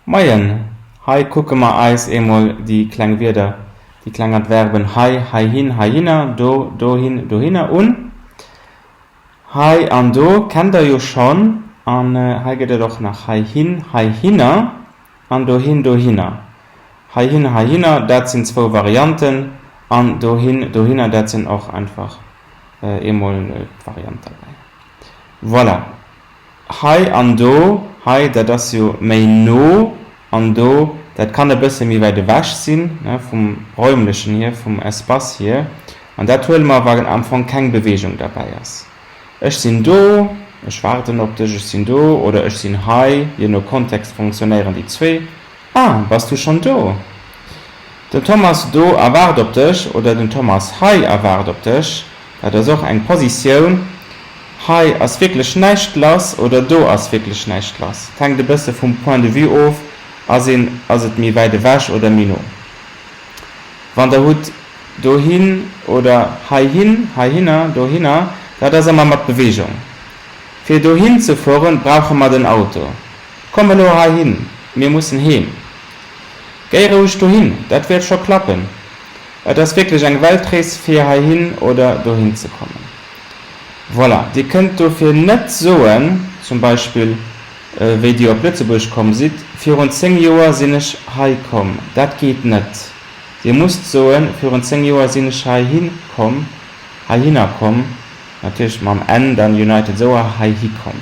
Moien, hei kucke mer eis eemol déi kleng Wierder, déi kleng Adverben hei, heihin, heihinner, do, dohin, dohinner un. Hei an do kennt der jo schonn an hei gëtt et och nach heihin, heihinner an dohin, dohinner. Heihin, heihinner, dat sinn zwou Varianten an dohin, dohinner, dat sinn och einfach eemol d'Variant derbäi. Voilà. Hei an do, hei, dat ass jo méi no, an do, dat kann e bësse méi wäit ewech sinn, ne, vum Räumlechen hier, vum Espace hier. An dat huele mer, wa am Fong keng Beweegung derbäi ass. Ech sinn do, ech waarden op dech, ech sinn do oder ech sinn hei, je no Kontext funktionéieren déi zwee. Ah, bass du schonn do? Den Thomas do erwaart op dech oder den Thomas hei erwaart op dech, dat ass och eng Positioun. Hei ass wierklech näischt lass oder do ass wierklech näischt lass. Et hänkt e bësse vum Point de vue of, ass een, ass et méi wäit ewech oder méi no. Wann der hutt dohin oder heihin, heihinner, dohinner, dat ass ëmmer mat Beweegung. Fir dohin ze fueren, brauche mer den Auto. Komm elo heihin, mir mussen heem. Géi roueg dohin, dat wäert scho klappen. Et ass wierklech eng Weltrees fir heihin oder dohin ze kommen. Voilà, Dir kënnt dofir net soen, zum Beispill wéi Dir op Lëtzebuerg komm sidd, Virun 10 Joer sinn ech hei komm. Dat geet net. Dir musst soen, Virun 10 Joer sinn ech heihi komm, heihinner komm, natierlech mam n dann United Souer, heihi komm.